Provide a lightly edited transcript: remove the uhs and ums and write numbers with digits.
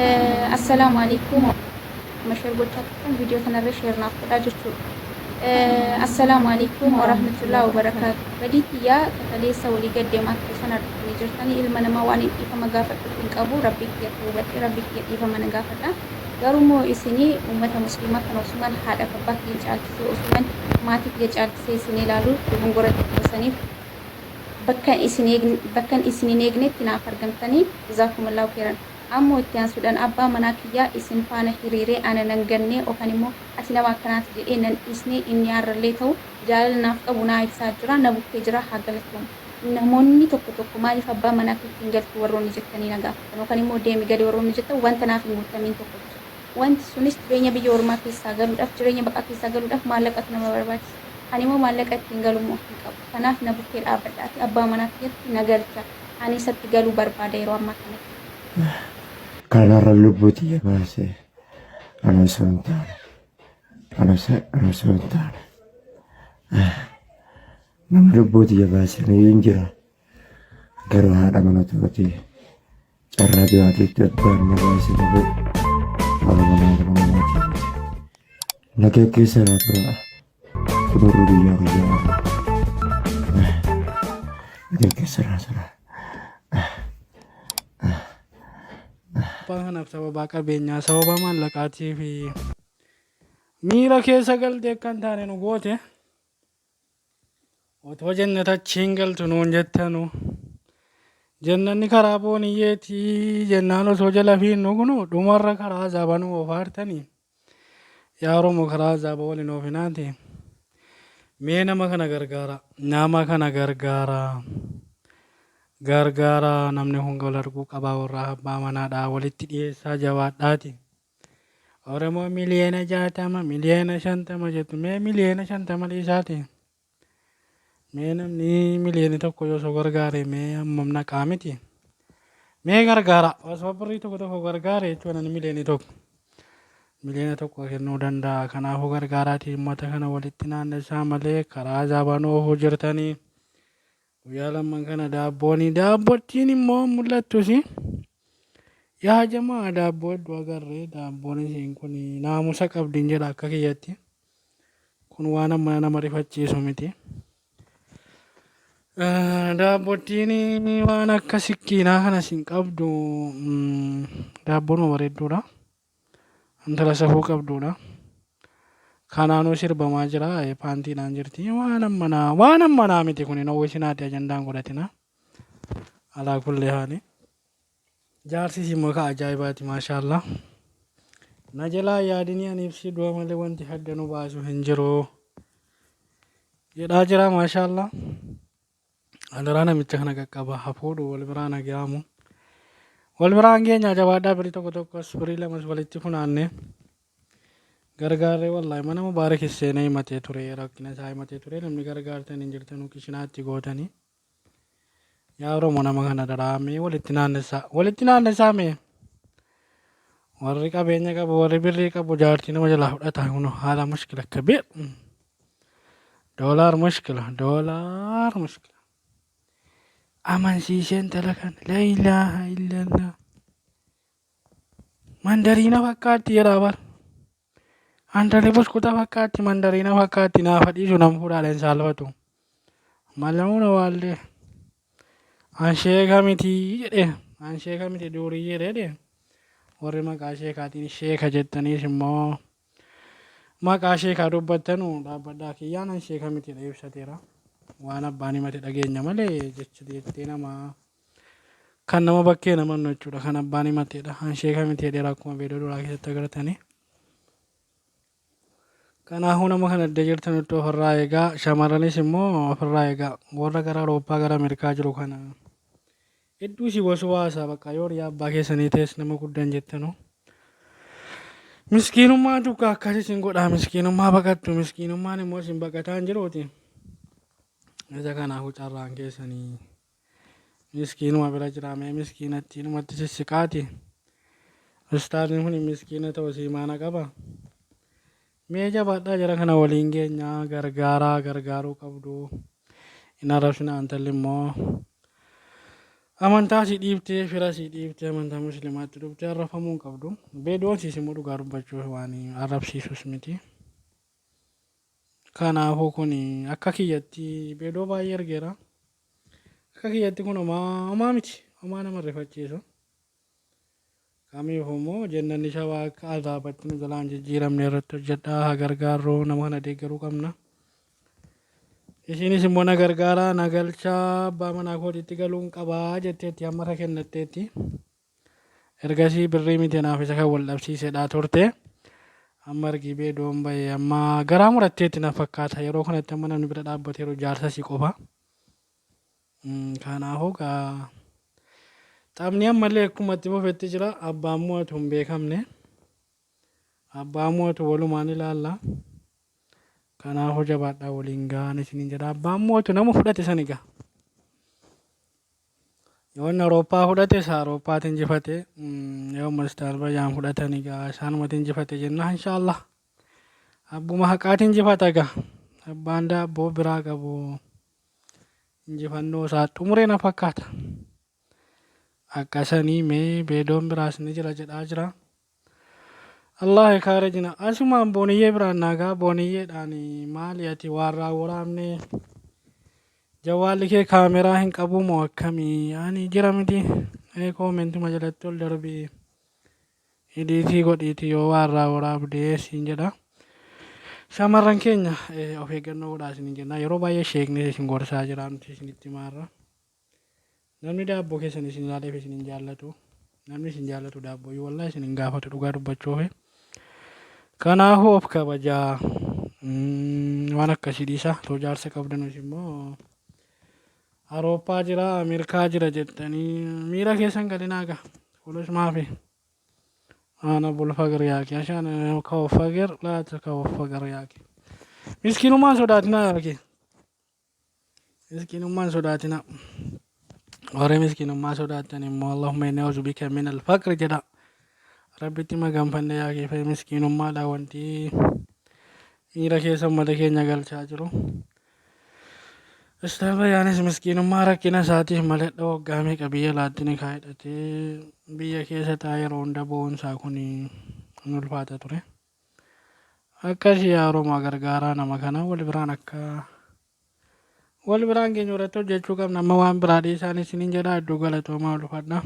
Assalaamu alaikum. Share gochaa turtan viidiyoo kanarra share naaf godhaa jechuudha. Assalaamu alaikum warahmatullahi wabarakaatu. Badii tiyyaa kakaleessa walii gad deemaa ture sana argitanii jirtanii ilma namaa waan hin dhiifama gaafadhuuf hin qabu rabbii kiyya tawbadhe rabbii kiyya dhiifama na gaafadha. Garuu immoo isinii uummata musliimaa kana osuman haadhaaf abbaa kiyya caalchisee osuman maatii kiyya caalchisee isin ilaalu dogongora xiqqoo saniif bakkan isin bakkan isin hin eegnetti naaf argamtanii jazaakumullahu kheyran. Ammoo itti aansuudhaan abbaa manaa kiyyaa isin faana hiriiree ana nan gannee okan immoo ati nama akkanaati jedhee nan dhiisnee inni arrallee ta'u jaalala naaf qabu naa ibsaa jira na bukkee jira haa galatoomu. Namoonni tokko tokko maaliif abbaa manaa keetti hin galtu warroonni jettanii na gaafattan yookaan immoo deemi gali warroonni jettan wanta naaf hin guuttamiin tokkotu jira. Wanti sunis jireenya biyya ormaa keessaa galuudhaaf jireenya baqaa keessaa galuudhaaf maallaqatu nama barbaachisa. Ani immoo maallaqa ittiin galu immoo hin qabu. Kanaaf na bukkee dhaabbadhaati abbaa manaa kiyyatti na galcha. Ani isatti galuu barbaada yeroo ammaa kanatti. Kanarra lubbuu tiyya baase ana osoo hin taane ana osoo hin taane nama lubbuu tiyya baase ni hin jira. Garuu haadha mana tootii carraa du'aatiitti abbaan na baase malee haadha manaa nama namaatii miti. Na geggeessa naa tura. Xumurri guyyaa guyyaa irra. Na geggeessa naa tura. Abbaa kanaaf sababaa qabeenyaa sababa maallaqaatii fi miira keessa galtee akka hin taane nu goote. Otoo jannata achiin galtu nuun jettanu. Jannanni karaa booniyyeeti jennaan osoo jala fiinnu kunu dhumarra karaa azaaba nu oofaa jirtanii. Yaa Oromoo karaa azaaba wal hin oofinaati. Mee nama kana gargaara. Nama kana gargaara. Gargaara namni kun wal arguu qabaa warra abbaa manaadha walitti dhiyeessaa jabaadhaati. Oromoo miliyoona 60 miliyoona 50 jettu mee miliyoona 50 dhiisaati. Mee namni miliyoonni tokko yoo osoo gargaare mee hammam naqaa miti. Mee gargaara osoo birrii tokko tokko gargaare jechuun ani miliyoonni tokko. Miliyoona tokko kennuu danda'a. Kanaafuu gargaaraatii uummata kana walitti naannessaa malee karaa azaabaan oofuu jirtanii. Guyyaa lamman kana daabbooni daabbottiin immoo mul'attusi. Yaa jamaa daabboo hedduu agarre daabboon isiin kun naamusa qabdin jedha akka kiyyatti. Kun waan amma nama rifachiisu miti. Daabbottiin waan akka sikkiinaa kana isin qabdu daabboonuma bareedduudha. Intala safuu qabduudha. Kanaanuu sirbamaa jira paantiidhaan jirti. Waan ammanaa waan ammanaa miti kun hin hawwisinaati ajandaan godhatina. Alaa kulli haali. Jaarsi isii immoo ka ajaa'ibaati maashaallah. Na jalaa yaadinii ani ibsii du'a malee wanti hadda nu baasu hin jiru. Jedhaa jira maashaallah. Adaraa namicha kana qaqqaba haa fuudhu wal biraan haa ga'amu. Wal biraan geenya jabaadhaa birii tokko tokkos birii lamas walitti funaanne gargaarree wallaahi mana mubaarak seenee himatee ture rakkina isaa himatee ture namni gargaartan hin jirtanu kishinaatti gootanii. Yaa Oromoo nama kana daraa mee walitti naannessaa walitti naannessaa mee warri qabeenya qabu warri birrii qabu jaartii nama jalaa fudhata kun haala mushkila kabiir. Doolaar mushkila doolaar mushkila. Amansiisee intala kana laa ilaaha illallah. Mandariina fakkaatti jedhaa bar. Antali buskuta fakkaatti mandariina fakkaatti naafa dhiisu nam fuudhaadha hin saalfatu. Malamuuna waallee. An sheeka miti jedhe an sheeka miti duuriyyee jedhe warri maqaa sheekaatiin sheeka jettaniis immoo Maqaa sheekaa dubbattanu dhaabbadhaa kiyyaan an sheeka miti jedhee ibsateera. Waan abbaan himate dhageenya malee jecha jettee nama kan nama bakkee namannu jechuudha. Kan abbaan himateedha. An sheeka miti jedheera akkuma viidiyoo duraa keessatti agartanii. Kanaafuu nama kana iddoo jirtanutti ofirraa eegaa shamarranis immoo ofirraa eegaa warra gara Awurooppaa gara Ameerikaa jiru kana Hedduu si waswaasa bakka yoo riyaa abbaa keessanii ta'es nama guddan jettanu. Miskiinummaa duukaa akkas isin godhaa miskiinummaa baqattu miskiinummaan immoo isin baqataa hin jiruuti. Isa kanaafuu carraan keessanii miskiinuma bira jira mee miskiinatti inumatti sissiqaati. Ustaazni kun miskiina ta'u siimaana qaba. Mee jabaadhaa jara kana waliin geenya gargaaraa gargaaruu qabdu. Hin arrabsinaa intalli immoo. Amantaa si dhiiftee fira si dhiiftee amantaa musliimaatti dhuftee arrafamuu hin qabdu. Beedoon siis immoo dhugaa dubbachuuf waan arrabsiisus miti. Kanaafuu kun akka kiyyatti beedoo baay'ee argeera. Akka kiyyatti kun homaa homaa miti. Homaa nama rifachiisu. Kamiif immoo jennanni shawaa akka azaabatti nu jalaan jijjiiramne irratti hojjedhaa haa gargaarru nama kana deeggaruu qabna. Isiinis immoo na gargaaraa na galchaa abbaa manaa kootiitti galuun qabaa jetteetti amma irra kennatteetti. Ergasii birrii miti anaaf isa kan wal dhabsiisedha turte. Amma ergi beedoon bahe amma garaa muratteetti na fakkaata. Yeroo kanatti amma namni bira dhaabbateeru jaarsa si qofa. Kanaafuu gaa taphni ammallee akkuma itti fufetti jira. Abbaan mo'atu hin beekamne. Abbaa mo'atu walumaan ilaalla. Kanaafuu jabaadhaa waliin gahaan isiniin jedha. Abbaan mo'atu nama fudhate sani gaa. Yoo inni Awurooppaa fudhate isa Awurooppaatti injifate. Yoo Mastar Bayyaan fudhatan egaa isaanumatti injifate jenna inshaallah. Abbuma haqaati injifata egaa. Abbaan daabboo biraa qabu injifannoo isaa xumuree na fakkaata. Akkasanii mee beedoon biraas ni jira jedhaa jira. Allah kaarajina asumaan booniyyee biraan naagaa booniyyeedhaan maali ati waarraa waraabne jawwaalli kee kaameraa hin qabuu moo akkamii ani jira miti ee koomentuma jalatti ol darbii idiitii godhiiti yoo waarraa waraabdee siin jedha shamarran keenya of eeggannoo godhaa isin jenna yeroo baay'ee sheekni isin gorsaa jira nuti isinitti maarra Namni daabboo keessan isin ilaaleef isin hin jaallatu. Namni isin jaallatu daabbooyyuu wallahi isin hin gaafatu dhugaa dubbachuufi. Kanaafuu of kabajaa. Waan akkasii dhiisa. Too jaarsa qabdanus immoo Awurooppaa jira, Ameerikaa jira jettanii miira keessan galinaa gaa. Fulus maafi. Ana bul fagir yaaki. Ashaan kawo fagir laata kawo fagir yaaki. Miskiinummaan sodaatinaa yaaki. Miskiinummaa hin sodaatinaa. Warri miskiinummaa sodaattan immoo Allahumma inni auzu bika min alfaqri jedha. Rabbitti maganfanne yaa keefa miskiinummaadha wanti miira keessa uummata keenya galchaa jiru. Istaafayaanis miskiinummaa rakkina isaatiif malee waggaa meeqa biyya laatti ni kaa'edhatee biyya keessa taa'ee yeroo hunda bo'oonsaa kun hin ulfaata ture. Akkasi yaa Oromoo gargaaraa nama kana wal biraan akka wal biraan keenya irratti hojjechuu qabna amma waan biraa dhiisaan isiniin jedha hedduu galatoomaa ulfadha.